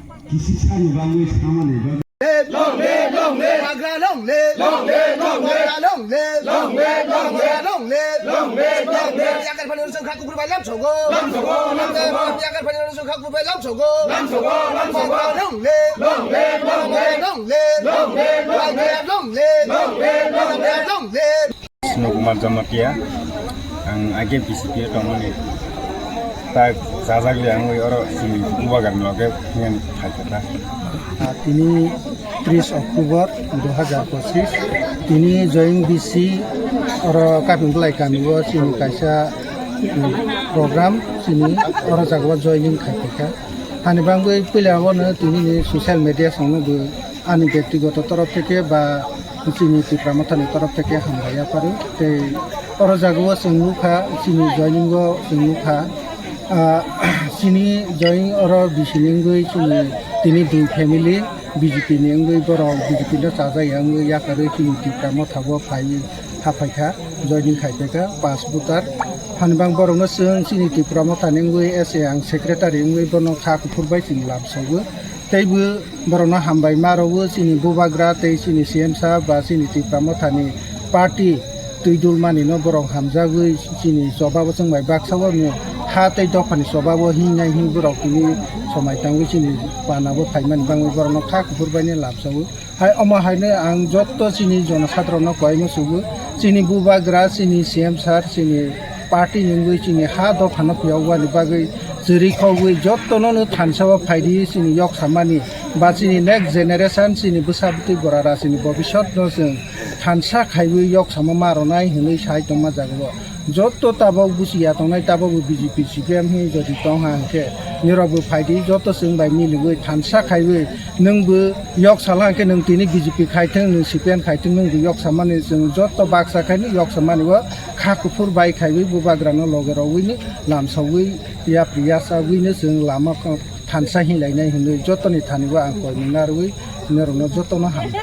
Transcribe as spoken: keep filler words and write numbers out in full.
Kisisani bagwi samani bagwi. Long live, long live. Bagra long live. Long live, long live. Bagra long live. Long live, long live. Long live, long live. Long live, long live. Yakar phani rwsong kha kuphur bai lam sogo. Lam sogo, lam sogo. Yakar phani rwsong kha kuphur bai lam sogo. Lam sogo, lam sogo. Bagra long live. Long live, long live. Long live, long live. Bagra long live. Long live, long live. Bagra long live. Sunu Kumar Jamatia, ang age B C P o tongmani. Tak sajagli ang oi oro sini Bubagar loge ngan phaikha. Ah, tini tris October dui hajar pochin, tini join B C oro Kapinglai kami o sini kaisa, mm, program sini oro jaga o joining khai phaikha. Hani bangwi puila o no tini ni social media song no bo ani bektigoto torof theke ba chini Tipra Mothani torof theke hambai yapharo. Tei oro jaga o chwng nukha, chini joining o chwng nukha, ah, chini joining oro bisi ni wngwi chini tini dui family B J P ni wngwi borok B J P no chajak ya wngwi yakarwi chini Tipra Motha o phaiwi haphaikha, joining khaipaikha, pas voter. Hani bang borok no chwng chini Tipra Motha ni wngwi S A ang secretary wngwi bono kha kuphur bai chini lamsogo. Teibo borokno hambai ma rwo, chini Bubagra tei chini C M sir ba chini Tipra Mothani party twi dulmani no borok hamjagwi chini chobabo chwng bai baksa o ni ha tei dophani chobabo hingnai hing borok tini somai tangwi chini panabo phaimani bangwi borokno kha kuphur bai ni lamsao. Hai omo haino ang jotto chini jonosadrokno koimwi sugo, chini Bubagra, chini C M sir, chini party ni wngwi chini ha dophano phiyokbani bagwi chwrwi khogwi jottono no thansa o phaidi chini yok samani ba chini next generation chini bwsa bwtwi bwrara chini bobisot no chwng thansa khaiwi yok sama ma rwnai hinwi sai tongma jaga o. Jotto tabok buchi ya tongnai tabok bo B J P C P M hinwi jodi tong ha hwnkhe nirok bo phaidi jotto chwng bai miliwi thansa khaiwi nwng bo yok sala hwnkhe nwng tini B J P khai thung nwng C P M khai thung nwng bo yok samani chwng jotto baksa khaino yok samani o kha kuphur bai khaiwi Bubagrano loge rogwini lamsogwi yapri yasagwino chwng lama thansa hinlainai hinwi jottoni thani o ang koimung narwgwi norokno jottono hambai.